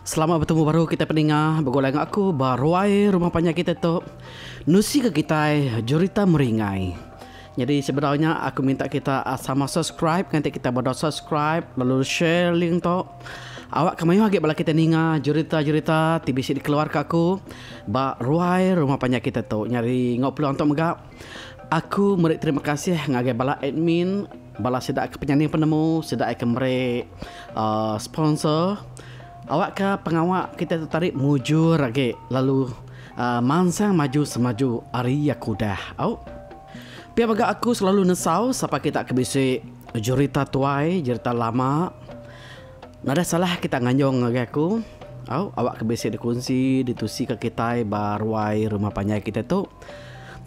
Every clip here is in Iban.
Selamat betemu baru kitai peninga begulai enggau aku ba ruai rumah panjai kitai tu nusi ke kitai jerita meringai. Nyadi sebedau nya aku minta kita sama subscribe nganti kita bedau subscribe lalu share link tu awak ke mayuh agi bala kitai ninga jerita-jerita ti bisi dikeluar ka aku ba ruai rumah panjai kitai tu. Nyadi enggau peluang tu mega aku meri terima kasih ngagai bala admin Bala sida ke penyanding penemu, sida ke meri uhh sponsor awakka pengawa kitai tu tadi mujur agi lalu uhh mansang maju semaju ari iya ke udah au. Pia mega aku selalu nesau sapa kita ke bisi jerita tuai, jerita lama nadai salah kita nganjung ngagai aku au awakka bisi dikunsi ditusika kitai ba ruai rumah panjai kitai tu.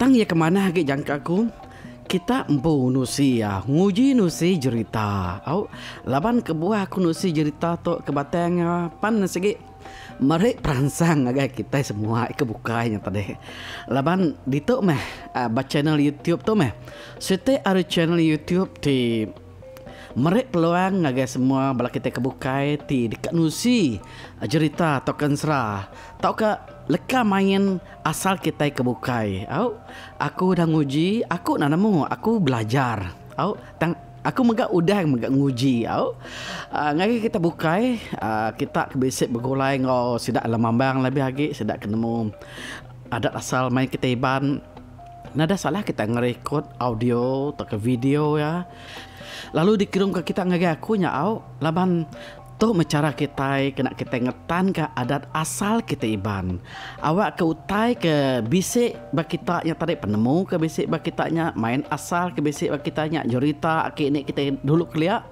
Tang iya ke manah agi jangka aku. Kita empu nusi iya nguji nusi jerita au laban kebuah aku nusi jerita tu ke batang iya pan ne sigi meri peransang ngagai kitai semua ke bukai nya tadi laban ditu meh ba channel youtube tu meh siti ari channel youtube ti meri peluang ngagai semua bala kitai ke bukai ti deka nusi jerita tauka ensera tauka leka main Asal kitai ke bukai au aku udah nguji aku enda nemu aku belajar au tang aku mega udah mega nguji au uhh ngagai kita bukai uhh kita ke bisi begulai enggau sida lemambang lebih agi sida ke nemu adat asal main kitai Iban nadai salah kita ngerekod audio tauka video iya lalu dikirumka kita ngagai aku nya au laban. Tu meh chara kitai kena kitai ngetanka adat asal kitai Iban. Awakka utai ke bisi ba kita nya tadi penemu ke bisi ba kita nya, main asal ke bisi ba kita nya, jerita aki ini kitai dulu kelia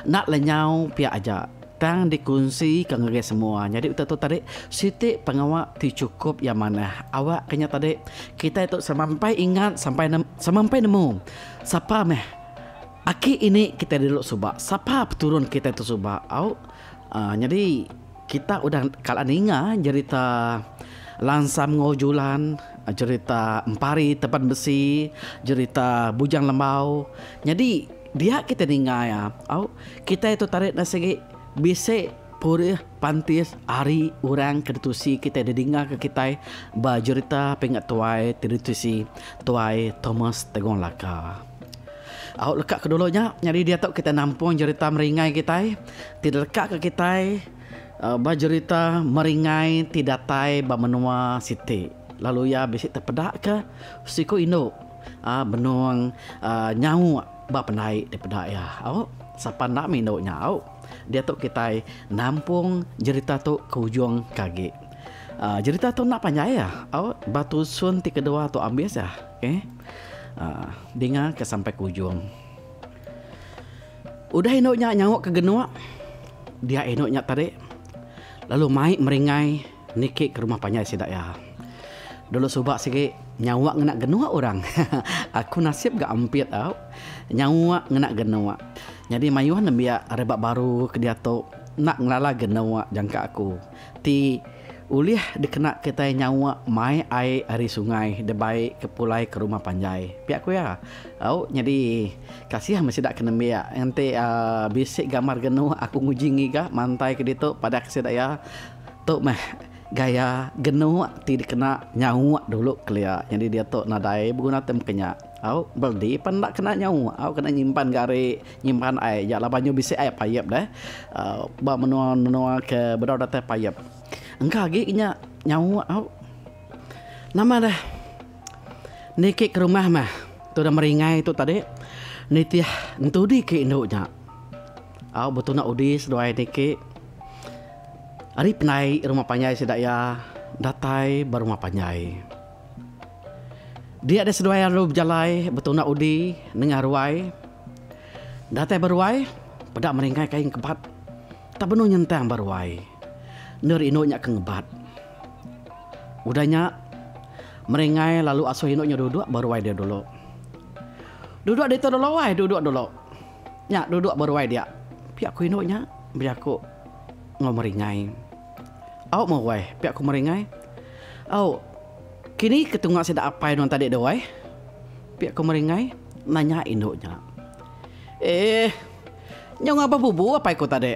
enda lenyau pia aja tang dikunsika ngagai semua. Nyadi utai tu tadi siti pengawa ti chukup iya manah. Awakka nya tadi kitai tu semampai ingat sampai semampai nemu sapa meh. Aki ini kitai dulu suba sapa peturun kitai tu suba au uhh nyadi kita udah kala ninga jerita Lansam enggau Julan jerita Empari Teban Besi jerita Bujang Lembau nyadi dia kitai ninga iya au kitai tu tarik ne sigi bisi purih pantis ari orang ke ditusi kitai didinga ke kitai ba jerita Pingat Tuai ti ditusi Tuai Thomas Tegong Laka. Au leka ke dulu nya nyadi diatu kitai nampung jerita meringai kitai ti dileka ke kitai ba jerita meringai ti datai ba menua siti lalu iya bisi tepeda ke siku indu aaa benung aaa nyauk ba pendai dipeda iya au sapa enda mih indu nya au diatu kitai nampung jerita tu ke ujung ke agi aaa jerita tu enda panjai au ba tusun ti kedua tu ambis iya okay. Dinga ke sampai ke ujung. Udah indu nya nyauk ke genuk, dia indu nya tadi lalu mai meringai niki ke rumah panjai sida iya. Dulu suba sigi nyauk ngena genuk orang. Aku nasib ga ampit au nyauk ngena genuk. Nyadi mayuh nembiak rebak baru ke diatu enda ngelala genuk jangka aku ti Ulih dikena kitai nyawa mai ai ari sungai dibai ke pulai ke rumah panjai. Pia ku iya. Au nyadi kasih meh sida ke nembiak enti uhh bisi gambar genuk aku nguji ngiga mantai ke ditu padah ke sida iya tu meh gaya genuk ti dikena nyawa dulu kelia. Nyadi diatu nadai beguna ti meka nya. Au beledi pan enda kena nyawa au kena nyimpan gari nyimpan ai ja laban nyu bisi ai payep deh uhh ba menua menua ke bedau datai payep. Engka agi nya nyauk au. Nama deh niki ke rumah meh tudah meringai tu tadi nitih entudi ke indu nya. Au betuna udi seduai niki ari pendai rumah panjai sida iya datai ba rumah panjai. Dia deh seduai lalu bejalai betuna udi nengah ruai. Datai ba ruai peda meringai kain kebat. Tak benung nyentang ba ruai. Endur indu nya ke ngebat. Udah nya, Meringai lalu asuh indu nya duduk ba ruai dia dulu. Duduk ditu dulu ai, duduk dulu. Nya duduk ba ruai dia. Pia ku indu nya bejaku enggau Meringai. Au meh wai, pia ku Meringai. Au, kini ke tunga sida apai nuan tadi deh wai? Pia ku Meringai nanya indu nya. Eeh. Nyau ngabah bubu apai ku tadi.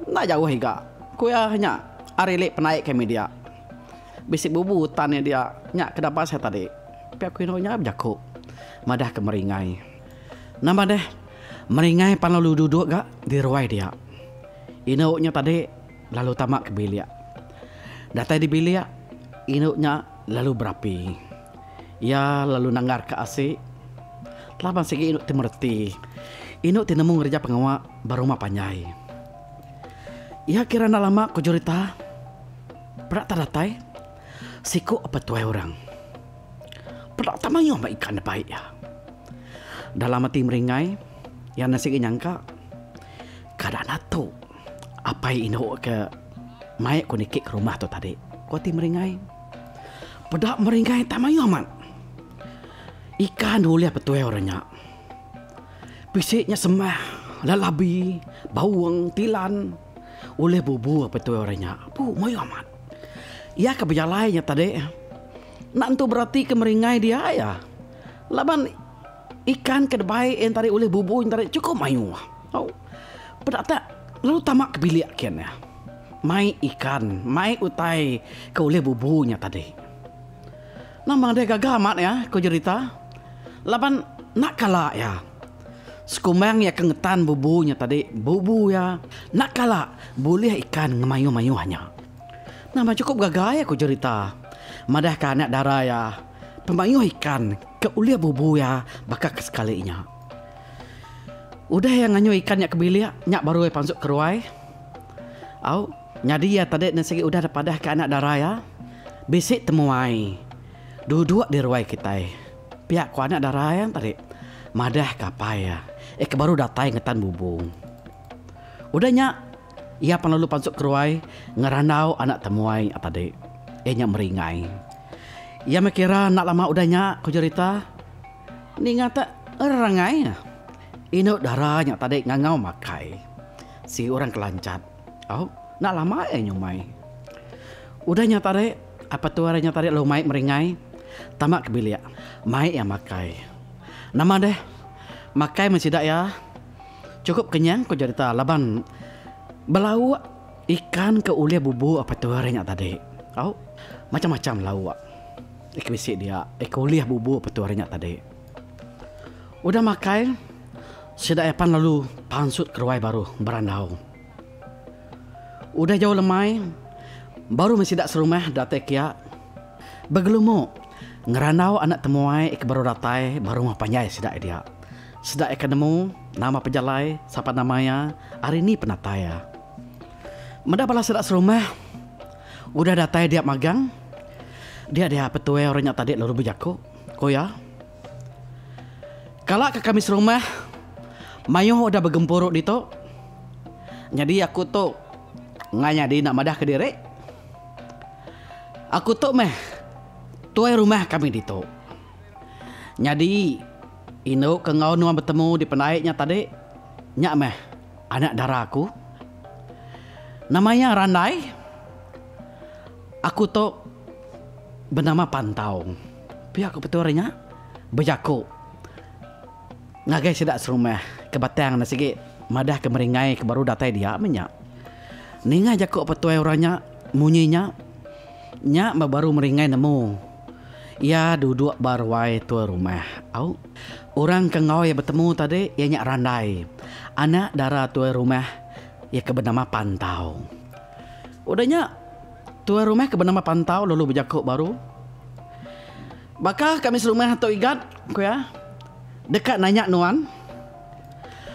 Enda jauh iga, ku iya nya. Ari ili penaik kami dia. Bisi bubu utan iya dia. Nya ke daba saya tadi. Pia ku indu nya bejaku madah ke Meringai. Nama deh, Meringai pan lalu duduk ga di ruai dia. Indu nya tadi lalu tama ke bilik. Datai di bilik, indu nya lalu berapi. Iya lalu nanggar ke asi. Laban sigi indu ti mereti. Indu ti nemu ngereja pengawa ba rumah panjai. Iya kira enda lama ku jerita, peda tak datai siku apai tuai orang. Peda tak mayuh ba ikan da bai iya. Dalam ati meringai, iya enda sigi nyangka kada enda tu apai indu ke mai ku niki ke rumah tu tadi, ku ati meringai. Peda meringai tak mayuh amat ikan ulih apai tuai orang nya. Bisi nya semah lelabi, baung, tilan ulih bubu apai tuai orang nya. Pu mayuh amat. Iya ke bejalai nya tadi enda entu berati ke meringai dia iya. Laban ikan ke dibai iya tadi ulih bubu nya tadi chukup mayuh. Au peda tak lalu tama ke bilik kin iya. Mai ikan, mai utai ke ulih bubu nya tadi. Nama deh gaga amat iya ku jerita. Laban enda kala iya. Sekumbang iya ke ngetan bubu nya tadi, bubu iya enda kala bulih ikan ngemayuh-mayuh nya. Nama chukup gaga iya ku jerita madahka anak dara iya pemayuh ikan ke ulih bubu iya baka ke sekali nya. Udah iya nganyuh ikan nya ke bilik, nya baru iya pansut ke ruai. Au. Nyadi iya tadi ne sigi udah dipadah ke anak dara iya, bisi temuai duduk di ruai kitai. Pia ku anak dara iya tadi madah ke apai iya eh ke baru datai ngetan bubu. Udah nya iya pan lalu pansut ke ruai ngerandau anak temuai iya tadi iya nya Meringai. Iya meh kira enda lama udah nya ku jerita ninga te erangai indu dara nya tadi ngangau makai si orang kelanchat. Au, enda lama iya nyumai. Udah nya tadi, apai tuai nya tadi lalu mai meringai tama ke bilik, mai iya makai. Nama deh, makai meh sida iya chukup kenyang ku jerita laban belauk ikan ke ulih bubu apai tuai nya tadi. Au, macam-macam lauk ke bisi dia ke ulih bubu apai tuai nya tadi. Udah makai, sida iya pan lalu pansut ke ruai baru berandau. Udah jauh lemai, baru meh sida serumah datai kia begelumu ngerandau anak temuai ke baru datai ba rumah panjai sida dia. Sida iya ke nemu nama pejalai sapa nama iya ari ni penatai iya. Meda bala sida serumah udah datai dia magang, dia dia petuai orang nya tadi lalu bejaku, ku iya. Kala ke kami serumah mayuh udah begempuru ditu. Nyadi aku tu enggai nyadi enda madah kediri. Aku tu meh tuai rumah kami ditu. Nyadi indu ke enggau nuan betemu di pendai nya tadi nya meh anak dara aku. Nama iya Randai. Aku tu benama Pantau. Pia ku petur nya bejaku ngagai sida serumah ke batang ne sigi madah ke meringai ke baru datai dia meh nya. Ninga jaku petuai orang nya munyi nya, nya meh baru meringai nemu iya duduk ba ruai tuai rumah. Au orang ke enggau iya betemu tadi iya nya Randai anak dara tuai rumah iya ke benama Pantau. Udah nya Tuai rumah ke benama Pantau lalu bejaku baru. Baka kami serumah tu Igat, ku iya, deka nanya nuan.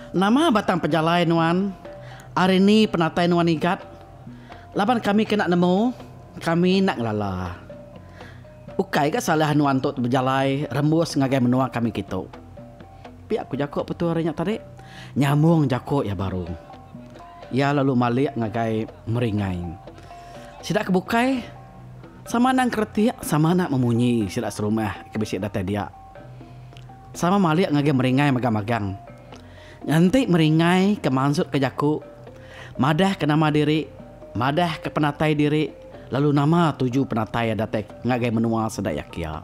Nama batang pejalai nuan ari ni penatai nuan Igat? Laban kami ke enda nemu, kami enda ngelala. Ukai ga salah nuan tu bejalai rembus ngagai menua kami kitu. Pia ku jaku petua ari nya tadi, nyambung jaku iya baru. Iya lalu malik ngagai Meringai. Sida ke bukai sama anang keretik sama anak memunyi sida serumah ke bisi datai dia. Sama malik ngagai Meringai magang-magang. Enti Meringai ke mansutka jaku madahka nama diri, madahka penatai diri lalu nama tuju penatai iya datai ngagai menua sida iya kia.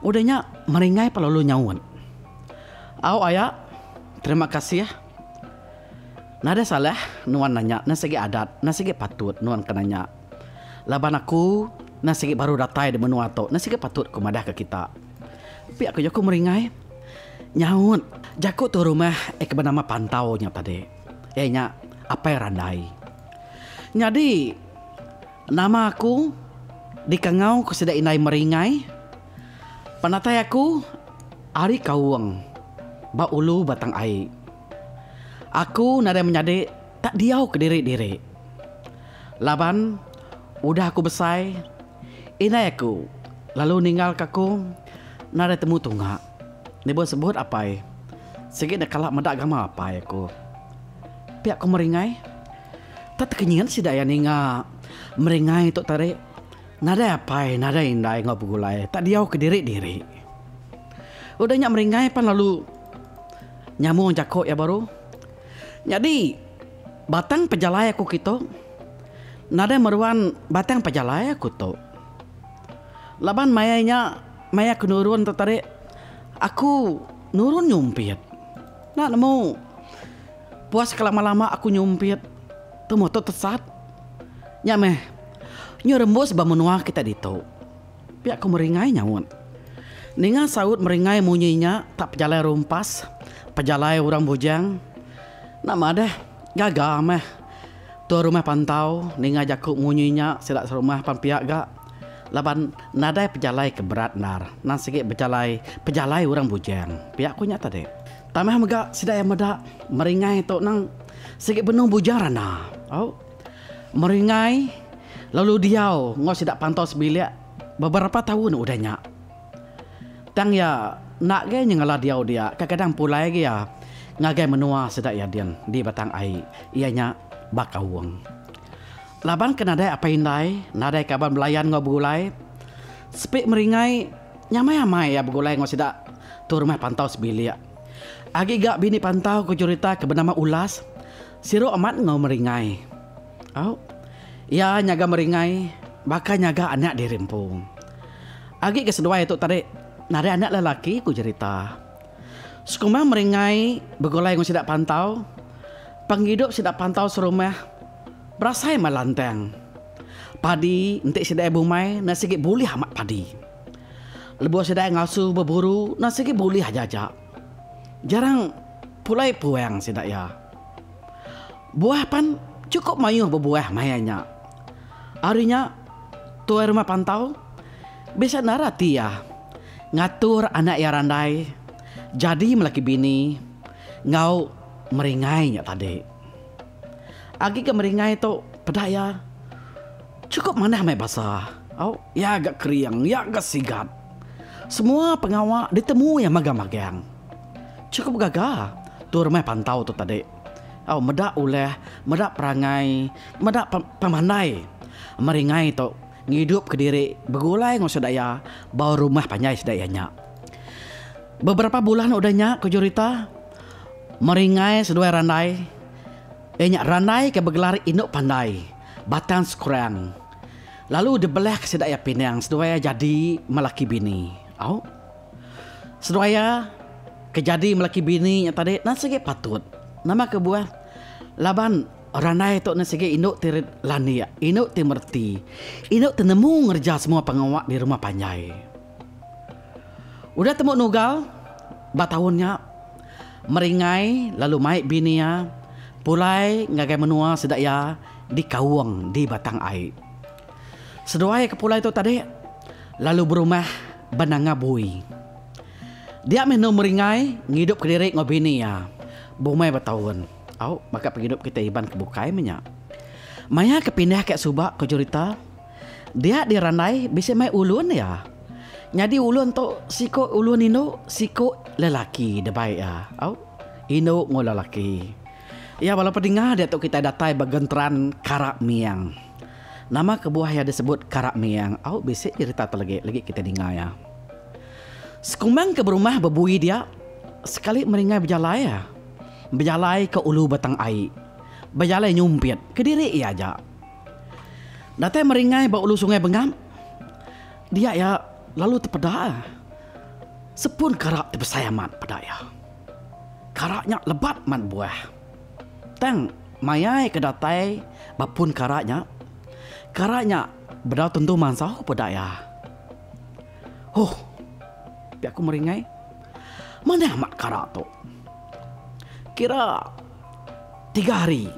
Udah nya Meringai pan lalu nyaut. Au aya, terima kasih. Nadai salah nuan nanya ne sigi adat ne sigi patut nuan ke nanya. Laban aku enda sigi baru datai di menua tu enda sigi patut ku madah ke kita. Pia ku jaku Meringai nyaut jaku tu rumah ke benama Pantau nya tadi. Iya nya Apai Randai. Nyadi nama aku dikangau ku sida indai Meringai. Penatai aku ari Kaung ba ulu Batang Ai. Aku nadai menyadi tak diau kediri-diri. Laban udah aku besai, indai aku lalu ninggalka aku nadai temu tunga. Lebuh sebut apai, sigi enda kala meda gamal apai aku. Pia ku Meringai. Tak tekenyit sida iya ninga Meringai tu tadi nadai apai nadai indai enggau begulai tak diau kediri-diri. Udah nya Meringai pan lalu nyambung jaku iya baru. Nyadi Batang pejalai aku kitu nadai meruan batang pejalai aku tu. Laban maya nya maya aku nurun tu tadi aku nurun nyumpit. Enda nemu puas ke lama-lama aku nyumpit tu moto tesat. Nya meh nyu rembus ba menua kita ditu. Pia ku Meringai nyaut. Ninga saut Meringai munyi nya tak pejalai rumpas pejalai orang bujang. Nama deh, gaga meh. Tua rumah pantau ninga jaku munyi nya sida serumah pan pia ga laban nadai pejalai ke berat endar nang sigi bejalai pejalai orang bujang pia ku nya tadi. Tambah mega sida iya meda Meringai tu nang sigi benung bujang rana. Au. Meringai lalu diau enggau sida pantau sebilik beberapa taun udah nya. Tang iya enda agi nyengala diau dia, kadang-kadang pulai agi iya ngagai menua sida iya din di Batang Ai, iya nya ba Kaung. Laban ke nadai apai indai, nadai kaban belayan enggau begulai, sepi meringai nyamai amai iya begulai enggau sida tu rumah pantau sebilik. Agi ga bini pantau ku jerita ke benama Ulas, siru amat enggau meringai. Au. Iya nyaga meringai baka nyaga anak diri empu. Agi ke seduai tu tadi nadai anak lelaki ku jerita. Sekumbang meringai begulai enggau sida pantau, pengidup sida pantau serumah berasai meh lantang. Padi enti sida iya bumai enda sigi bulih amat padi. Lebuh sida iya ngasu beburu enda sigi bulih aja-aja. Jarang pulai puang sida iya. Buah pan chukup mayuh bebuah maya nya. Ari nya, tuai rumah pantau bisi endar ati iya ngatur anak iya randai jadi melaki bini enggau meringai nya tadi. Agi ga meringai tu peda iya chukup manah meh basa. Au, iya ga kering, iya ga sigat. Semua pengawa ditemu iya magang-magang. Chukup gaga tu rumah pantau tu tadi. Au meda ulah, meda perangai, meda pemandai meringai tu ngidup kediri begulai enggau sida iya ba rumah panjai sida iya nya. Beberapa bulan udah nya ku jerita meringai seduai randai iya nya randai ke begelar indu pandai Batang Skrang lalu dibelah ke sida iya pinang seduai iya jadi melaki bini. Au. Seduai iya ke jadi melaki bini nya tadi enda sigi patut. Nama kebuah? Laban randai tu enda sigi indu ti landik, indu ti mereti, indu ti nemu ngereja semua pengawa di rumah panjai. Udah tembu nugal ba taun nya, Meringai lalu mai bini iya pulai ngagai menua sida iya di Kaung di Batang Ai. Seduai ke pulai tu tadi lalu berumah ba Nanga Bui. Dia meh endur Meringai ngidup kediri enggau bini iya bumai betaun. Au baka pengidup kitai Iban ke bukai meh nya. Maya ke pindah ke suba ku jerita, dia di Randai bisi mai ulun iya. Nyadi ulun tu siku ulun indu siku lelaki dibai iya. Au indu enggau lelaki. Iya bala pedinga diatu kitai datai ba genteran Karak Miang. Nama kebuah iya disebut Karak Miang au bisi jerita tu lagi lagi kitai ninga iya. Sekumbang ke berumah bebui dia sekali meringai bejalai iya. Bejalai ke ulu Batang Ai. Bejalai nyumpit kediri iya aja. Datai meringai ba ulu Sungai Bengap dia iya lalu tepeda sepun karak ti besai amat peda iya. Karak nya lebat amat buah. Tang mayai ke datai ba pun kara nya, kara nya Bedau tentu mansau peda iya. Huh. Pia ku Meringai. Manah amat kara tu. Kira tiga hari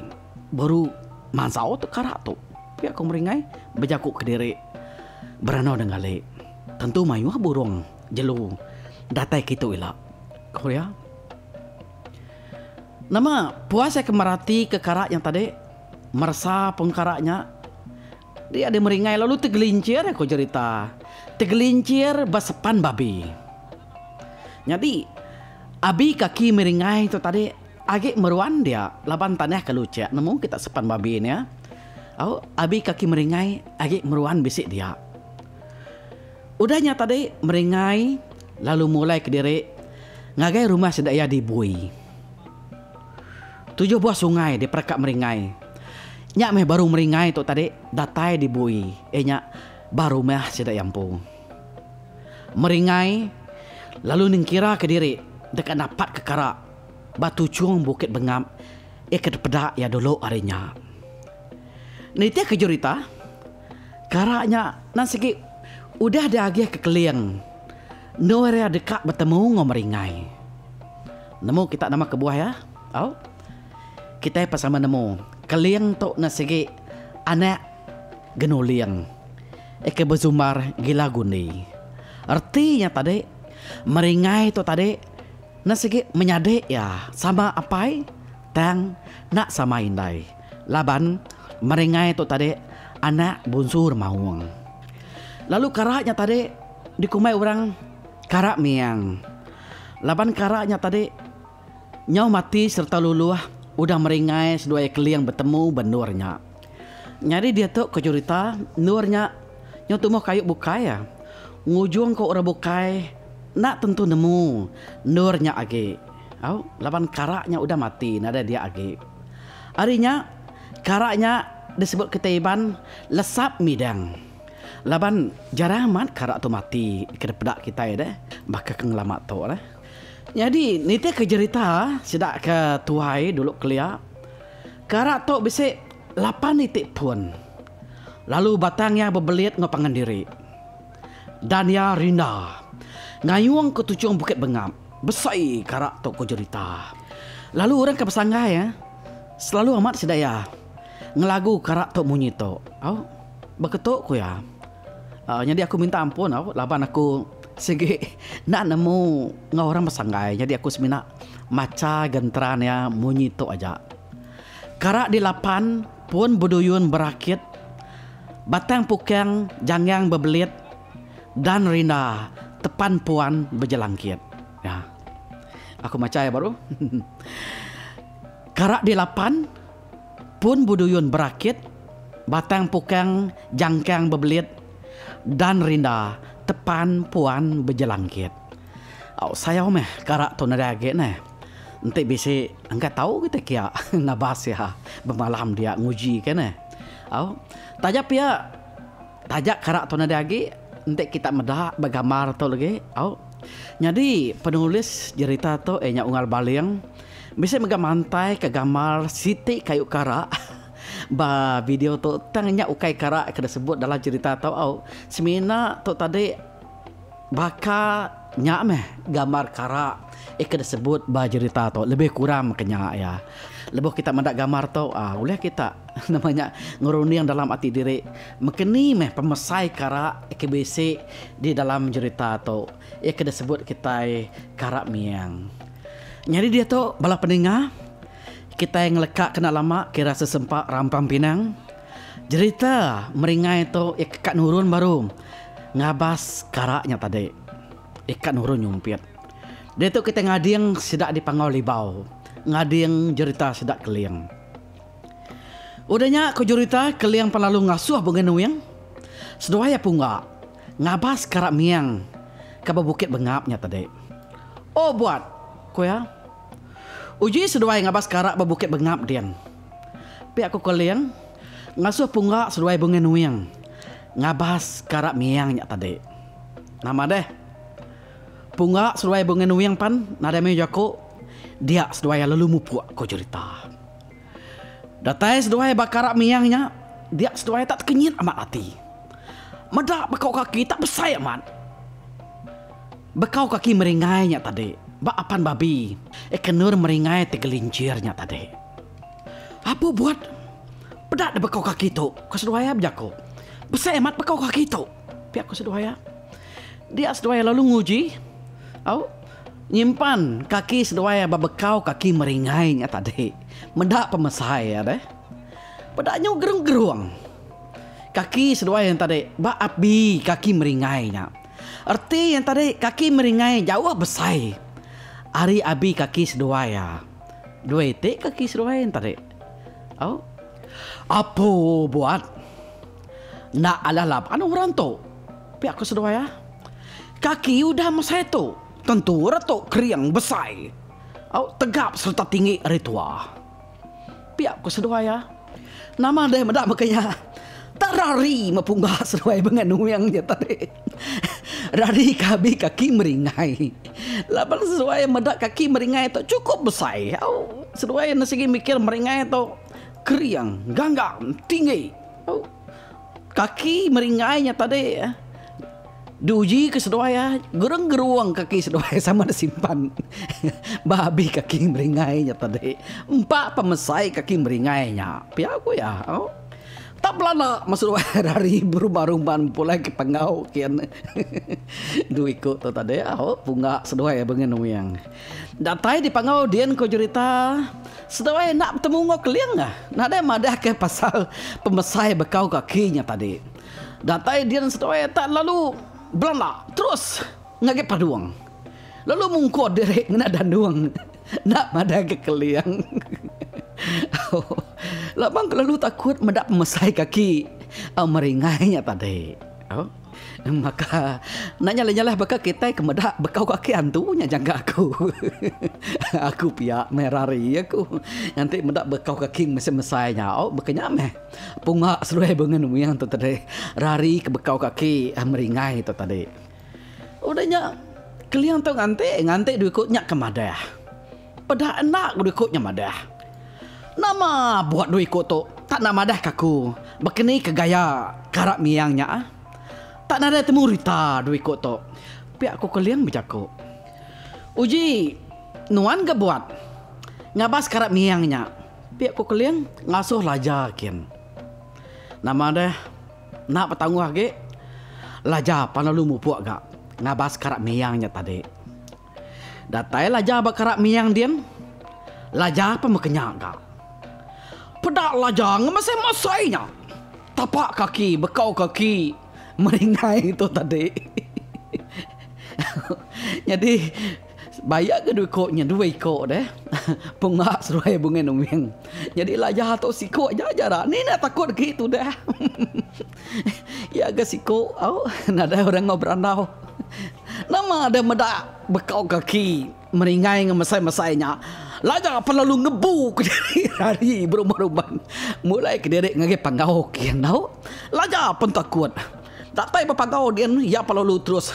baru mansau tu kara tu. Pia ku Meringai bejaku kediri berandau nenggali. Tentu mayuh burung jelu datai kitu ila, ku iya. Nama puas iya ke merati ke kara nya tadi, meresa pun kara nya, dia deh meringai lalu tegelinchir ku jerita. Tegelinchir ba sepan babi. Nyadi abi kaki meringai tu tadi agi meruan dia laban tanah ke luchek nemu kita sepan babi nya. Au abi kaki meringai agi meruan bisi dia. Udah nya tadi Meringai lalu mulai kediri ngagai rumah sida iya di Bui. Tujuh buah sungai dipereka Meringai. Nya meh baru Meringai tu tadi datai di Bui iya nya ba rumah sida iya empu. Meringai lalu nengkira kediri deka napat ke kara ba tuchung Bukit Bengap iya ke dipeda iya dulu ari nya. Nitih ke jerita. Kara nya nan sigi udah diagih ke Keling endur iya deka betemu enggau Meringai. Nemu kita nama kebuah iya? Au. Kitai pan sama nemu Keling tu nan sigi anak Genuling ke besumbar Gila Gundi. Reti nya tadi Meringai tu tadi nan sigi menyadi iya sama apai tang enda sama indai laban Meringai tu tadi anak Bunsu Remaung. Lalu kara nya tadi dikumbai orang Kara Miang. Laban kara nya tadi nyau mati sereta luluh udah Meringai seduai Keling betemu ba endur nya. Nyadi diatu ku jerita endur nya nyau tumbuh kayu bukai ngujung ku orang bukai enda tentu nemu endur nya agi. Au laban kara nya udah mati nadai dia agi. Ari nya, kara nya disebut kitai Iban lesap midang. Laban jarang amat kara tu mati ke dipeda kitai deh baka ke ngelama tu deh. Nyadi nitihka jerita sida ke tuai dulu kelia, kara tu bisi lapan iti pun lalu batang iya bebelit enggau pangan diri. Dan iya rinda ngayung ke tuchung Bukit Bengap. Besai kara tu ku jerita. Lalu orang ke besanggai selalu amat sida iya ngelagu kara tu munyi tu. Au beketu ku iya. Nyadi aku minta ampun au laban aku sigi enda nemu enggau orang besanggai nyadi aku semina macha genteran iya munyi tu aja. Kara di lapan pun beduyun berakit batang pukang janggang bebelit. Dan rinda tepan puan bejelangkit. Ya. Aku macha iya baru. Karak di lapan pun buduyun berakit, batang pukang jangkang bebelit, dan rinda tepan puan bejelangkit. Au sayau meh karak tu nadai agi neh. Enti bisi engka tau kitai kia ngabas iya bemalam dia nguji ke neh. Au taja pia. Taja kara tu nadai agi enti kita meda ba gambar tu lagi au. Nyadi penulis jerita tu iya nya Unggal Baling bisi mega mantai ka gambar siti kayu kara ba video tu tang nya ukai kara ke disebut dalam jerita tu au. Semina tu tadi baka nya meh gambar kara ke disebut ba jerita tu lebih kurang meka nya iya. Lebuh kita meda gambar tu aaa ulih kita. Nama nya ngerunding dalam ati diri mekeni meh pemesai kara ke bisi di dalam jerita tu iya ke disebut kitai kara miang. Nyadi diatu bala peninga kitai ngeleka kena lama kira sesempa rampang pinang jerita meringai tu iya ke ka nurun baru ngabas kara nya tadi iya ka nurun nyumpit. Diatu kitai ngading sida di Panggau Libau ngading jerita sida Keling. Udah nya ku Jurita, Keling pan lalu ngasuh Bungai Nuing seduai iya pungga ngabas kara miang ke ba Bukit Bengap nya tadi. Oh buat, ku iya. Uji seduai ngabas kara ba Bukit Bengap din. Pia ku Keling ngasuh pungga seduai Bungai Nuing ngabas kara miang nya tadi. Nama deh. Pungga seduai Bungai Nuing pan nadai mayuh jaku dia seduai iya lalu mupuk, ku Jurita. Datai seduai ba karak miang nya, dia seduai tak tekenyit amat ati. Meda bekau kaki tak besai amat. Bekau kaki meringai nya tadi ba apan babi ke endur meringai ti gelincir nya tadi. Apu buat peda deh bekau kaki tu, ku seduai iya bejaku. Besai amat bekau kaki tu, pia ku seduai iya. Dia seduai iya lalu nguji au nyimpan kaki seduai iya ba bekau kaki meringai nya tadi. Meda pemesai iya deh. Peda nyu gerung-gerung kaki seduai iya tadi ba abi kaki meringai nya. Reti iya tadi kaki meringai jauh besai ari abi kaki seduai iya. Dua iti kaki seduai iya tadi. Au. Apu buat. Enda alah laban orang tu. Pia ku seduai iya. Kaki udah mesai tu tentu retu kering besai. Au tegap sereta tinggi ari tua. Pia ku seduai iya. Nama deh meda baka nya. Tak rari mepungga seduai bengan nuing nya tadi. Rari ke abi kaki meringai. Laban seduai meda kaki meringai tu chukup besai. Au seduai enda sigi mikir meringai tu kering, ganggam, tinggi. Au kaki meringai nya tadi. Diuji ke seduai iya, gerung-gerung kaki seduai sama disimpan ba abi kaki meringai nya tadi. Empa pemesai kaki meringai nya, pia ku iya. Tak belala meh seduai rari berumban-rumban pulai ke panggau kin. Dua iku tu tadi au pungga seduai bengen wing. Datai di panggau din ku jerita, seduai enda betemu enggau Keling. Nadai madahka pasal pemesai bekau kaki nya tadi. Datai din seduai tak lalu belanda terus ngagai padung. Lalu mungkur diri ngena dandung enda madai ke keling. Laban kelalu takut meda pemesai kaki meringai nya tadi. Maka enda nyalah-nyalah baka kitai ke meda bekau kaki antu nya jangka aku. Aku pia meh rari aku nganti meda bekau kaki mesai-mesai nya baka nya meh. Punga seduai bengen wing tu tadi rari ke bekau kaki meringai tu tadi. Udah nya keling tu nganti nganti dua iku nya ke madah. Peda enda dua iku nya madah. Nama buat dua iku tu tak enda madah ke aku bekeni ke gaya kara miang nya. Tak nadai temu rita dua iku tu. Pia ku keling bejaku. Uji nuan ga buat ngabas kara miang nya. Pia ku Keling ngasuh Laja kin. Nama deh enda betangguh agi, Laja pan lalu mupuk ga ngabas karak miang nya tadi. Datai Laja ba karak miang din, Laja pan bekenya ga. Peda Laja ngemesai-mesai nya tapak kaki bekau kaki meringai tu tadi. Nyadi. Baya ke dua iko nya dua iko deh. Penga seduai Bungai Nuing. Nyadi Laja tu siko aja jara ni enda takut agi tudah. Iya ga siko au nadai orang enggau berandau. Nama deh meda bekau kaki meringai enggau mesai-mesai nya. Laja pan lalu ngebu kediri rari berumban-rumban mulai kediri ngagai panggau kin tau. Laja pan takut. Datai ba panggau din iya pan lalu terus.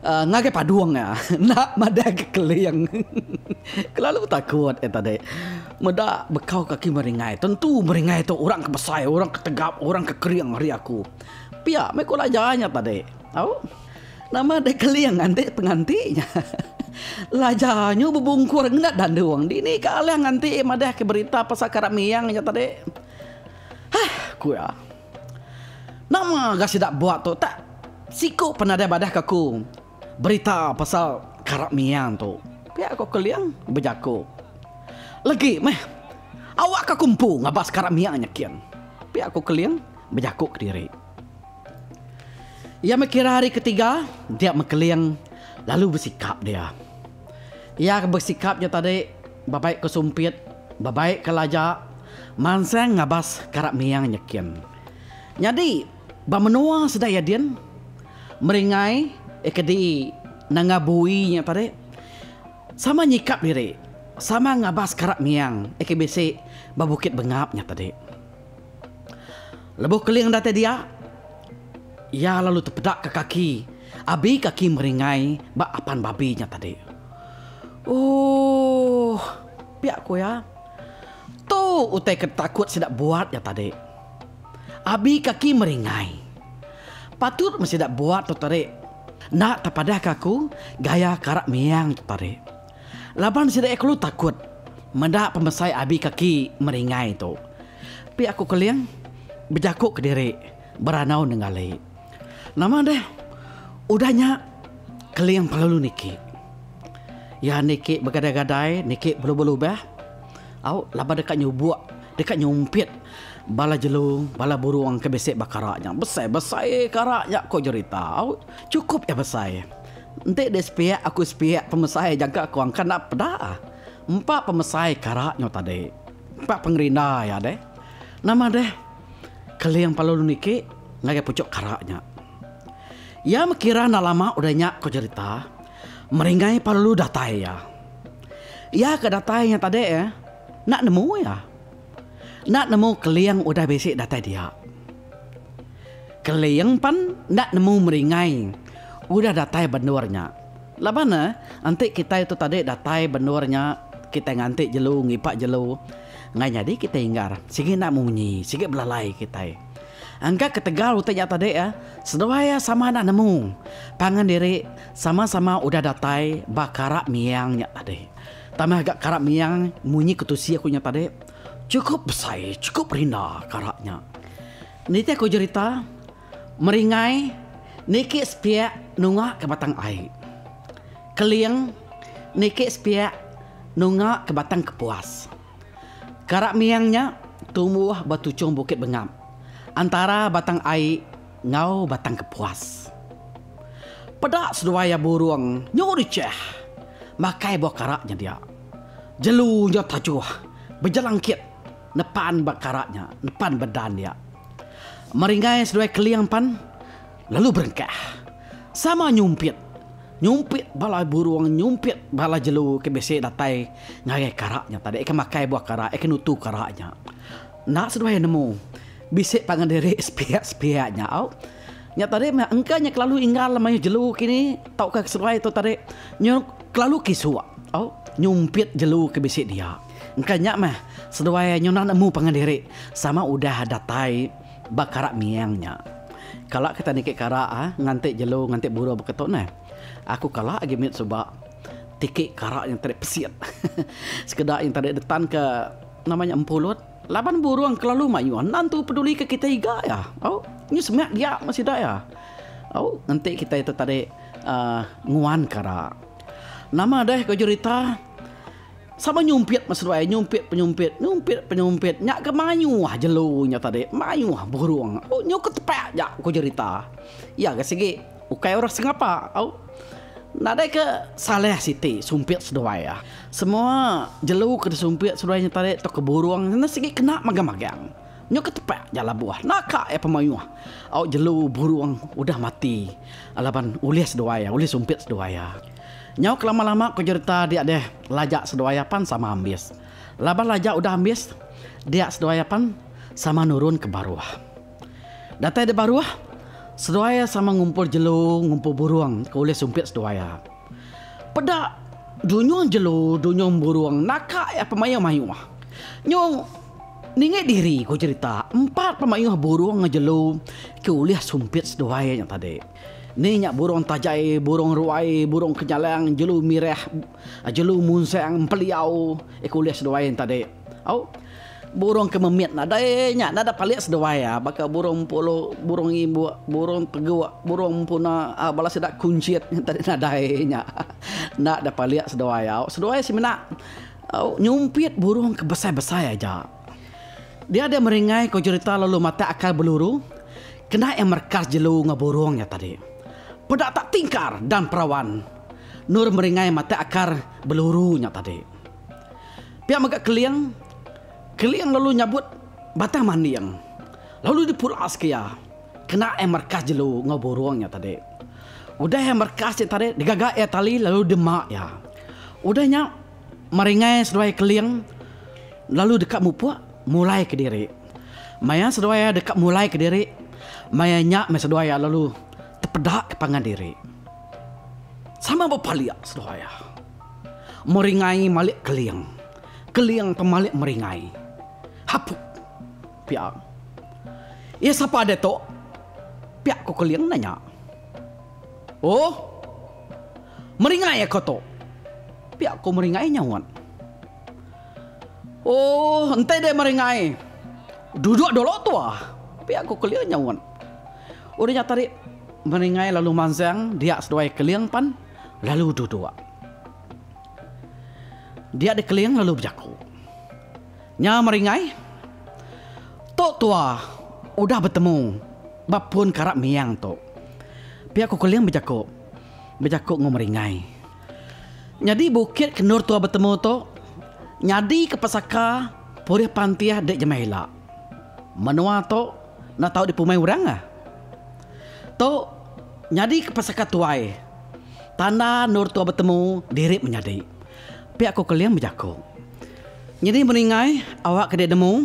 Ngagai padung iya enda madah ke keling. Kelalu takut iya tadi. Meda bekau kaki meringai. Tentu meringai tu orang ke besai, orang ke tegap, orang ke kering ari aku. Pia meh ku Laja nya tadi. Au. Nama deh keling nganti penganti nya. Laja nyu bebungkur ngena dandung. Dini ke alah nganti madah ke berita pasal karak miang nya tadi. Hah ku iya. Nama ga sida buat tu tak siku pan nadai badah ke aku berita pasal karak miang tu. Pia ko Keling bejaku. Legi meh awak ka aku empu ngabas karak miang nya kin. Pia ko Keling bejaku kediri. Iya meh kira hari ketiga dia meh Keling lalu besikap dia. Iya ke besikap nya tadi bebai ke sumpit, bebai ke laja mansang ngabas karak miang nya kin. Nyadi ba menua sida iya din meringai kedi nanga bui nya tadi sama nyikap diri sama ngabas karak miang ke bisi ba Bukit Bengap nya tadi. Lebuh Keling datai dia, iya lalu tepeda ke kaki abi kaki meringai ba apan babi nya tadi. Ooh pia ku iya. Tu utai ke takut sida buat nya tadi. Abi kaki meringai. Patut meh sida buat tu tadi. Enda tepadahka aku gaya karak miang tu tadi. Laban sida iya kelu takut meda pemesai abi kaki meringai tu. Pi aku keling bejaku kediri beranau nenggali. Nama deh udah nya keling pelalu niki. Iya niki begadai-gadai niki belubah-lubah au laban deka nyubuk deka nyumpit bala jelu bala burung ke bisi ba kara nya. Besai-besai kara nya ku jerita au chukup iya besai. Enti deh sepiak aku sepiak pemesai jangka aku angkat enda peda. Empa pemesai kara nyu tadi. Empa pengerinda iya deh. Nama deh keling pelalu niki ngagai puchuk kara nya. Iya mekira enda lama udah nya ku jerita meringai pelalu datai iya. Iya ke datai nya tadi eh enda nemu iya. Enda nemu keling udah bisi datai dia. Keling pan enda nemu meringai udah datai ba endur nya. Laban ne enti kitai tu tadi datai ba endur nya kitai nganti jelu ngipa jelu enggai nyadi kitai inggar sigi enda munyi sigi belalai kitai. Engka ketegal utai nya tadi seduai iya sama enda nemu pangan diri sama-sama udah datai ba karak miang nya tadi. Tambah ga karak miang munyi ketusi aku nya tadi chukup besai chukup rinda karak nya. Nitih ku jerita, Meringai niki sepiak nunga ke Batang Ai. Keling niki sepiak nunga ke Batang Kepuas. Karak miang nya tumbuh ba tuchung Bukit Bengap antara Batang Ai enggau Batang Kepuas. Peda seduai iya burung nyu richah makai buah karak nya dia. Jelu nya tajuh bejelangkit. Nepan ba kara nya, nepan ba dan dia. Meringai seduai Keling pan lalu berengkah. Sama nyumpit, nyumpit bala burung, nyumpit bala jelu ke bisi datai ngagai kara nya tadi ke makai buah kara, ke nutu kara nya. Enda seduai nemu bisi pangan diri sepiak-sepiak nya au. Nya tadi meh engka nya kelalu inggal mayuh jelu kini tauka seduai tu tadi nyu kelalu kisuk au nyumpit jelu ke bisi dia. Engka nya meh seduai nyuna nemu pangan diri sama udah datai ba karak miang nya. Kala kita niki karak ah nganti jelu nganti burung baka tu neh. Aku kala agi mit suba tiki karak nya tadi pesit. Sekeda nya tadi detan ke nama nya empulut. Laban burung kelalu mayuh enda entu peduli ke kitai iga iya. Au nyu semak dia meh sida iya. Au enti kitai tu tadi uhh nguan kara. Nama deh ko jerita sama nyumpit meh seduai nyumpit penyumpit nyumpit penyumpit nya ke mayuh jelu nya tadi mayuh burung. Au nyu ke tepak ja ko jerita. Iya ga sigi ukai orang sengapa au. Nadai ke salah siti sumpit seduai iya. Semua jelu ke disumpit seduai nya tadi tauka burung nya sigi kena magang-magang. Nyu ke tepak ja labuh naka iya pemayuh au jelu burung udah mati laban ulih seduai iya ulih sumpit seduai iya. Nyau ke lama-lama ku jerita dia deh laja seduai iya pan sama ambis. Laban laja udah ambis dia seduai iya pan sama nurun ke baruh. Datai di baruh, seduai iya sama ngumpul jelu, ngumpul burung ke ulih sumpit seduai iya. Peda dunyung jelu, dunyung burung naka iya pemayuh-mayuh. Nyu ninggi diri ku jerita empat pemayuh burung enggau jelu ke ulih sumpit seduai iya nya tadi. Ni nya burung tajai, burung ruai, burung kenyalang, jelu mirah, jelu munsang, empeliau ke ulih seduai iya nya tadi. Au. Burung ke memit nadai nya nadai palik seduai iya baka burung empulu, burung imbuk, burung teguk, burung empuna aaa bala sida kunchit nya tadi nadai nya. Enda da palik seduai au. Seduai semina au nyumpit burung ke besai-besai aja. Dia deh meringai ko jerita lalu matak akal beluru kena iya merekas jelu enggau burung nya tadi. Peda tak tingkar dan perawan endur meringai matak akar beluru nya tadi. Pia mega Keling, Keling lalu nyabut batang manding lalu dipulas ke iya kena iya merekas jelu enggau burung nya tadi. Udah iya merekas nya tadi digaga iya tali lalu dema iya. Udah nya Meringai seduai Keling lalu deka mupuk mulai kediri. Maya seduai iya deka mulai kediri maya nya meh seduai iya lalu tepeda ke pangan diri. Sama bepalik seduai iya. Meringai malik keling. Keling pemalik meringai. Hapu. Pia. Iya sapa diatu? Pia ku Keling nanya. Oh! Meringai aku tu. Pia ku Meringai nyaut. Oh, enti deh Meringai. Duduk dulu tua. Pia ku Keling nyaut. Udah nya tadi Meringai lalu mansang dia seduai Keling pan lalu duduk. Dia deh Keling lalu bejaku. Nya Meringai. Tu tua udah betemu ba pun karak miang tu. Pia ku Keling bejaku. Bejaku enggau Meringai. Nyadi bukit ke endur tua betemu tu nyadi ke pesaka purih pantih dek jemah ila. Menua tu enda tau dipumai orang ah. Tu nyadi ke pesaka tuai tanda endur tua betemu diri menyadi. Pia ku Keling bejaku. Nyadi Meringai awak ke dek nemu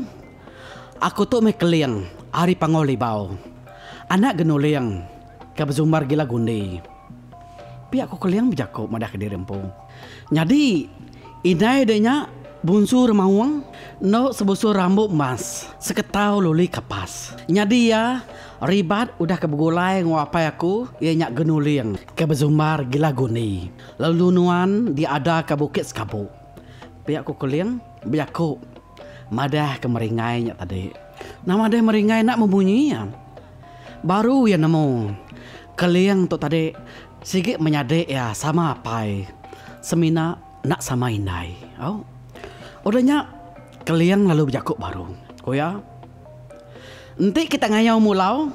aku tu meh Keling ari Panggau Libau. Anak Genuling ke besumbar gila gundi. Pia ku Keling bejaku madah ke diri empu. Nyadi indai dek nya Bunsu Remaung endo sebusu rambu emas seketau luli kapas. Nyadi iya ribat udah ke begulai enggau apai aku iya nya Genuling ke besumbar gila gundi. Lalu nuan diada ka Bukit Sekabuk. Pia ku Keling bejaku madah ke Meringai nya tadi. Nama deh Meringai enda memunyi iya. Baru iya nemu Keling tu tadi sigi menyadi iya sama apai semina enda sama indai. Au. Udah nya Keling lalu bejaku baru. Ku iya, Enti kita ngayau mulau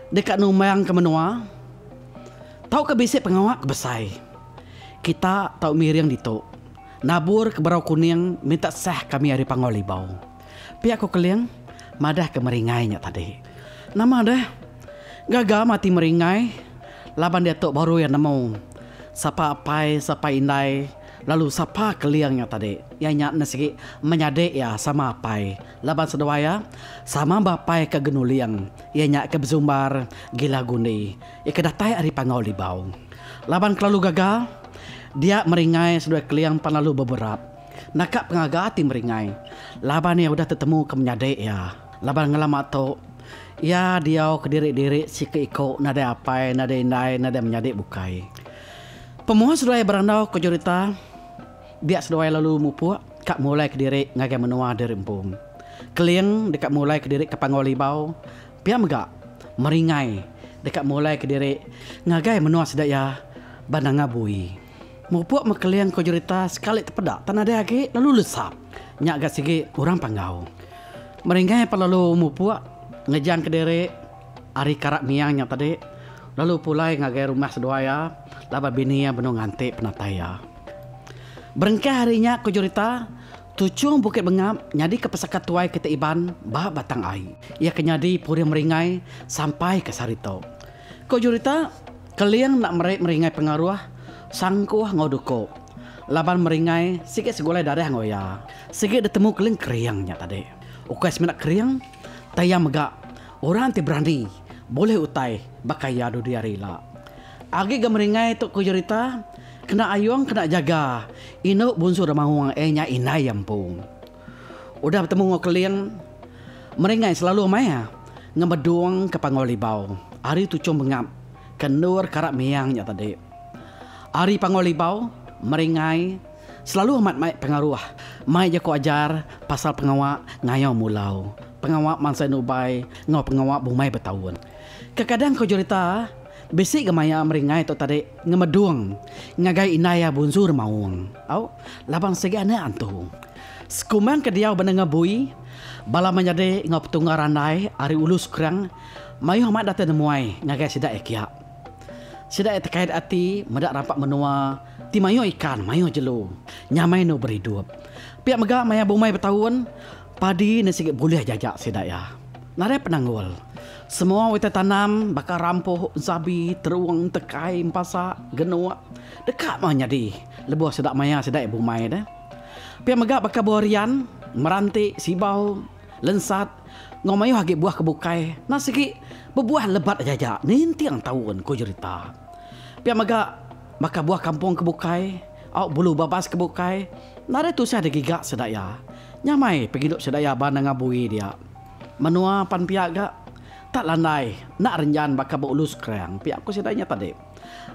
deka numbang ke menua tauka bisi pengawa ke besai. Kita tau miring ditu. Nabur ke berau kuning minta sah kami ari Panggau Libau. Pia ku Keling madah ke Meringai nya tadi. Nama deh. Gaga mati Meringai laban diatu baru iya nemu sapa apai sapa indai lalu sapa Keling nya tadi. Iya nya ne sigi menyadi iya sama apai laban seduai iya sama ba apai ke Genuling iya nya ke besumbar Gila Gundi. Iya ke datai ari Panggau Libau. Laban kelalu gaga, dia Meringai seduai Keling pan lalu beberap. Naka pengaga ati Meringai laban iya udah tetemu ke menyadi iya. Laban ngelama tu, iya diau kediri-diri siku-iku nadai apai, nadai indai, nadai menyadi bukai. Pemuh seduai berandau ke jerita, dia seduai lalu mupuk ka mulai kediri ngagai menua diri empu. Keling deka mulai kediri ke Panggau Libau, Pia mega, Meringai deka mulai kediri ngagai menua sida iya ba Nanga Bui. Mupuk mekeling ko jerita sekali tepeda tan nadai agi lalu lesap. Nya ga sigi orang Panggau. Meringai pan lalu mupuk ngejang kediri ari karak miang nya tadi lalu pulai ngagai rumah seduai iya laban bini iya benung nganti penatai iya. Berengkah ari nya ko jerita Tuchung Bukit Bengap nyadika pesaka tuai kitai Iban ba Batang Ai. Iya ke nyadi purih Meringai sampai ke sehari tu. Ku jerita, Keling enda meri Meringai pengaruh sangkuh enggau duku laban Meringai sigi segulai darah enggau iya. Sigi ditemu Keling kering nya tadi. Ukai semina kering, tang iya mega orang ti berani bulih utai baka iya dudi hari ila. Agi ga Meringai tu ku jerita, Kena ayung kena jaga indu bunsu remaung eh nya indai iya empu. Udah betemu enggau Keling, Meringai selalu amai ngemedung ke Panggau Libau ari tuchung bengap ke endur karak miang nya tadi. Ari Panggau Libau, Meringai selalu amat mai pengaruh mai jaku ajar pasal pengawa ngayau mulau, pengawa mansai nubai enggau pengawa bumai betaun. Kekadang ku jerita, Bisi ga maya Meringai tu tadi ngemedung ngagai indai iya Bunsu Remaung. Au, laban sigi anak antu. Sekumbang ke diau ba Nanga Bui, bala menyadi enggau petunggal randai ari Ulu Skrang mayuh amat datai nemuai ngagai sida iya kia. Sida iya tekait ati meda rampa menua ti mayuh ikan, mayuh jelu, nyamai enu beridup. Pia mega maya bumai betaun, padi ne sigi bulih jaja sida iya. Nadai penanggul. Semua utai tanam baka rampuh, ensabi, terung, tekai, empasa, genuk deka meh nyadi lebuh sida maya sida iya bumai deh. Pia mega baka buah rian, meranti, sibau, lensat enggau mayuh agi buah ke bukai enda sigi bebuah lebat aja aja ninting taun, ku jerita. Pia mega baka buah kampung ke bukai, au bulu babas ke bukai nadai tusah digiga sida iya. Nyamai pengidup sida iya ba nanga bui dia. Menua pan pia ga. Tak landai enda renjan baka ba ulu Skrang pia ku sida nya tadi.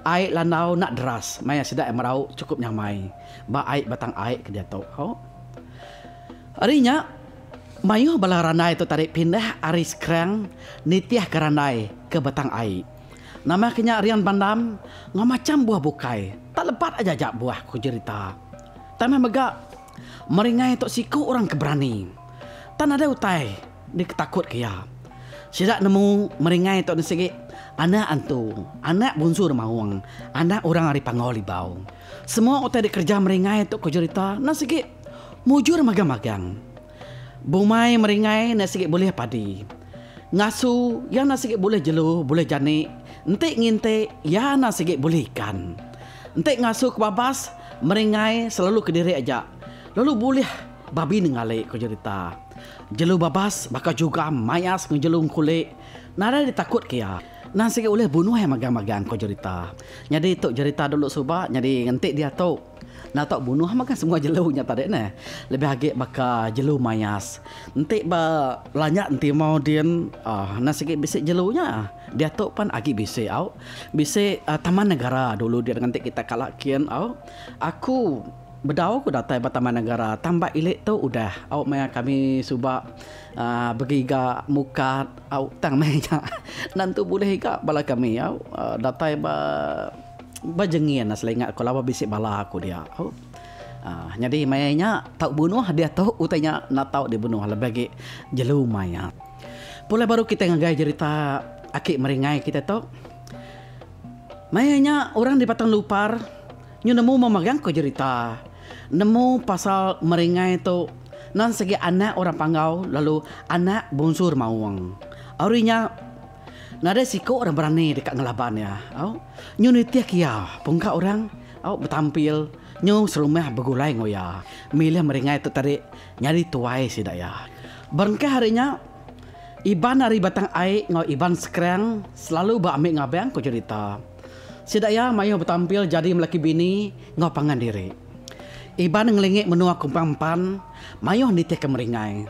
Ai landau enda deras maya sida iya merau chukup nyamai ba ai batang ai ke diatu. Ho. Ari nya mayuh bala randai tu tadi pindah ari Skrang nitihka randai ke batang ai. Nama ke nya rian bandam enggau macham buah bukai tak lebat aja aja buah ku jerita. Tambah mega Meringai tu siku orang ke berani. Tang nadai utai diketakut ke iya. Sida nemu Meringai tu enda sigi anak antu, anak bunsu remaung, anak orang ari Panggau Libau. Semua utai dikereja Meringai tu ku jerita enda sigi mujur magang-magang. Bumai Meringai enda sigi bulih padi. Ngasu iya enda sigi bulih jelu, bulih jani. Enti nginti iya enda sigi bulih ikan. Enti ngasu ke babas, Meringai selalu kediri aja lalu bulih babi nengali, ku jerita. Jelu babas baka jugam, mayas enggau jelu engkulik nadai ditakut ke iya. Endang sigi ulih bunuh iya magang-magang, ku jerita. Nyadi tu jerita dulu suba nyadi enti diatu enda tau bunuh mega semua jelu nya tadi neh. Lebih agi baka jelu mayas. Enti ba lanya enti mau din uhh endang sigi bisi jelu nya. Diatu pan agi bisi au. Bisi Taman Negara dulu dia nganti kita kala kin au. Aku bedau ku datai ba Taman Negara tang ba ili tu udah au maya kami suba uhh begiga mukat au tang meh nya nentu bulih iga bala kami au datai ba ba jengin selinga ku laban bisi bala ku dia au. Uhh nyadi maya nya tau bunuh diatu utai nya enda tau dibunuh lebih agi jelu maya. Pulai baru kitai ngagai jerita aki meringai kitai tu. Maya nya orang di Batang Lupar nyu nemu memagang ko jerita. Nemu pasal meringai tu nan sigi anak orang Panggau lalu anak Bungsu Remaung. Ari nya nadai siku orang berani deka ngelaban iya. Au nyu nitih ke iya pungka orang au betampil nyu serumah begulai enggau iya. Milih meringai tu tadi nyadi tuai sida iya. Berengkah ari nya Iban ari Batang Ai enggau Iban Skrang selalu ba ambi ngabang ku jerita. Sida iya mayuh betampil jadi melaki bini enggau pangan diri. Iban ngelingi menua Kumpang Empan mayuh nitihka Meringai.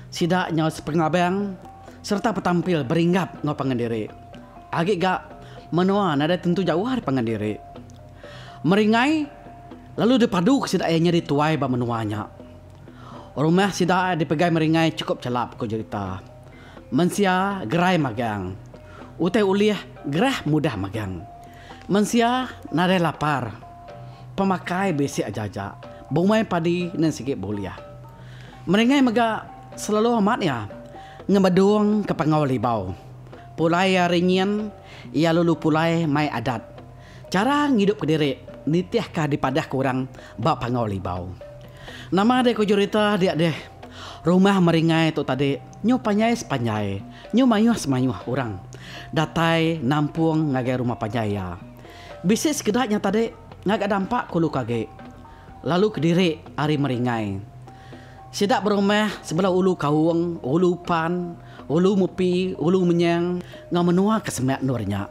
Sida nyau sepengabang sereta betampil beringgap enggau pangan diri. Agi ga menua nadai tentu jauh ari pangan diri. Meringai lalu dipaduka sida iya nyadi tuai ba menua nya. Rumah sida dipegai meringai chukup chelap, ku jerita. Mensia gerai magang. Utai ulih gerah mudah magang. Mensia nadai lapar. Pemakai bisi aja-aja. Bumai padi nen sigi bulih. Meringai mega selalu amat iya ngemedung ke Panggau Libau. Pulai iya ari nyin, iya lalu pulai mai adat. Chara ngidup kediri nitihka dipadahka orang ba Panggau Libau. Nama deh ku jerita dia deh. Rumah Meringai tu tadi nyu panjai sepanjai, nyu mayuh semayuh orang datai nampung ngagai rumah panjai iya. Bisi sekeda nya tadi ngaga dampa kulu ke agi lalu kediri ari Meringai. Sida berumah sebelah ulu Kaung, ulu Pan, ulu Mupi, ulu Menyang enggau menua ke semak endur nya.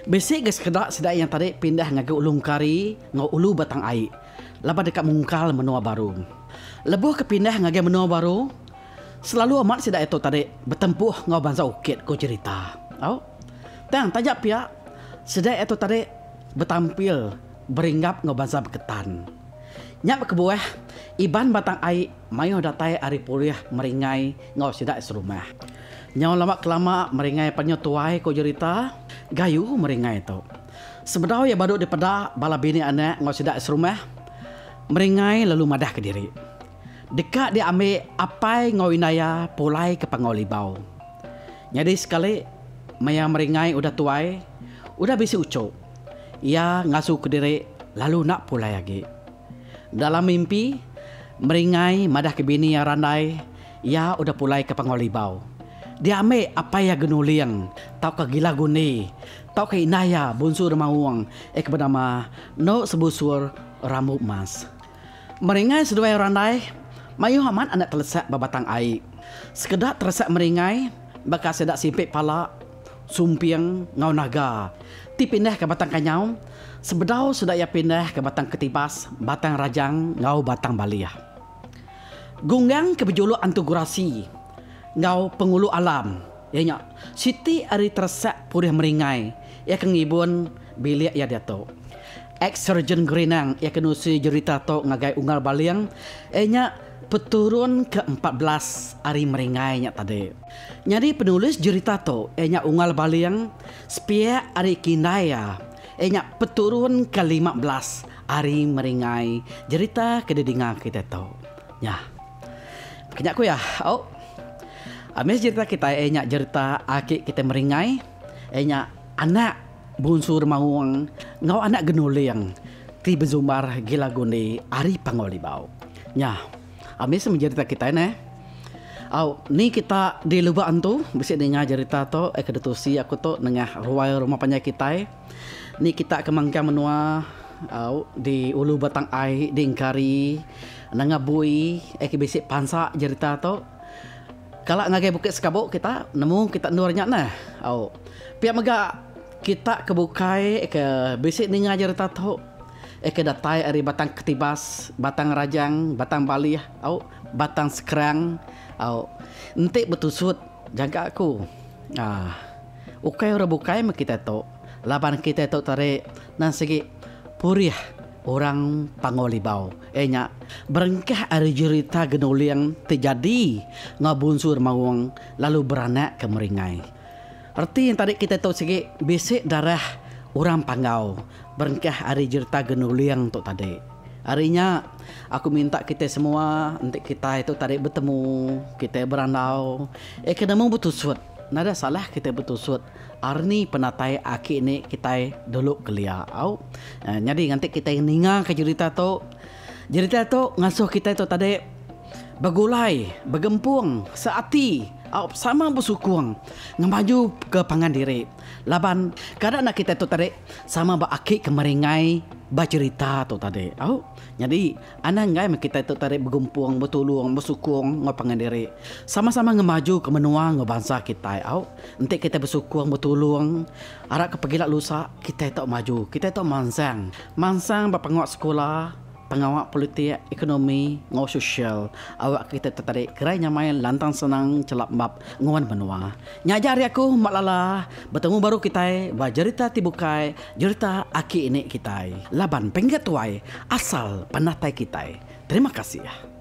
Bisi ga sekeda sida iya tadi pindah ngagai ulu Engkari enggau ulu Batang Ai. Laban deka mungkal menua baru. Lebuh ke pindah ngagai menua baru, selalu amat sida itu tadi betempuh enggau bansa ukit, ku cherita. Au. Tang taja pia, sida itu tadi betampil beringgap enggau bansa Beketan. Nya bekebuah, Iban Batang Ai mayuh datai ari pulih Meringai enggau sida serumah. Nyau lama kelama Meringai pan nyau tuai, ku jerita, gayu Meringai tu. Sebedau iya badu dipeda bala bini anak enggau sida serumah, Meringai lalu madahka diri deka diambi apai enggau indai iya pulai ke Panggau Libau. Nyadi sekali maya Meringai udah tuai, udah bisi uchu, iya ngasuka diri lalu enda pulai agi. Dalam mimpi, Meringai madahka bini iya Randai, iya udah pulai ke Panggau Libau. Diambi apai iya Genuling tauka Gila Gundi tauka indai iya Bunsu Remaung eh ke benama Endo Sebusur Rambu Mas. Meringai seduai Randai mayuh amat anak telesak ba Batang Ai. Sekeda telesak Meringai baka sida Simpik Pala, Sumping enggau Naga ti pindah ke Batang Kanyau sebedau sida iya pindah ke Batang Ketibas, Batang Rajang enggau Batang Balih. Gunggang ke bejuluk Antu Gerasi enggau Pengulu Alam. Iya nya siti ari teresak purih meringai iya ke ngibun bilik iya diatu. Ex-Sergeant Gerinang iya ke nusi jerita tu ngagai Unggal Baling iya nya peturun ke 14 ari meringai nya tadi. Nyadi penulis jerita tu iya nya Unggal Baling sepiak ari kindai iya iya nya peturun ke 15 ari meringai jerita ke didinga kitai tu. Nya. Kenya ku iya. Au. Ambis jerita kitai iya nya jerita aki kitai meringai iya nya anak Bunsu Remaung enggau anak Genuling ti bezumbar gila gundi ari Panggau Libau. Nya, ambis meh jerita kitai neh. Au, ni kita di Lubok Antu bisi ninga jerita tu ke ditusi aku tu nengah ruai rumah panjai kitai. Ni kita ke mangkang menua au di Ulu Batang Ai di Engkari Nanga Bui ke bisi pansa jerita tu. Kala ngagai Bukit Sekabuk kita nemu kita endur nya neh. Au. Pia mega kita ke bukai ke bisi ninga jerita tu ke datai ari Batang Ketibas, Batang Rajang, Batang Balih, au Batang Sekerang, au enti betusut jaga aku aaa ukai orang bukai meh kita tu laban kita tu tadi nang sigi purih Orang Panggau Libau iya nya berengkah ari jerita Genuling ti jadi enggau Bunsu Remaung lalu beranak ke Meringai. Reti nya tadi kitai tu sigi bisi darah orang Panggau berengkah ari jerita Genuling tu tadi. Ari nya aku minta kitai semua enti kitai tu tadi betemu kitai berandau iya ke nemu betusut nadai salah kitai betusut. Arni penatai aki ni kitai dulu kelia au. Nyadi nganti kitai ninga ke jerita tu. Jerita tu ngasuh kitai tu tadi begulai, begempung, seati au sama besukung ngemaju ke pangan diri. Laban kada enda kitai tu tadi sama ba aki ke meringai ba jerita tu tadi au. Nyadi anang enggai meh kitai tu tadi begumpung, betulung, besukung enggau pangan diri. Sama-sama ngemaju ke menua enggau bansa kitai au. Enti kitai besukung betulung arap ke pegila lusa kitai tau maju, kitai tau mansang. Mansang ba pengawa sekula, pengawa politik, ekonomi enggau sosial awak ke kitai tu tadi gerai nyamai lantang senang chelap embap nguan menua. Nya aja ari aku Mak Lala betemu baru kitai ba jerita ti bukai jerita aki ini kitai laban penggat tuai asal penatai kitai. Terima kasih.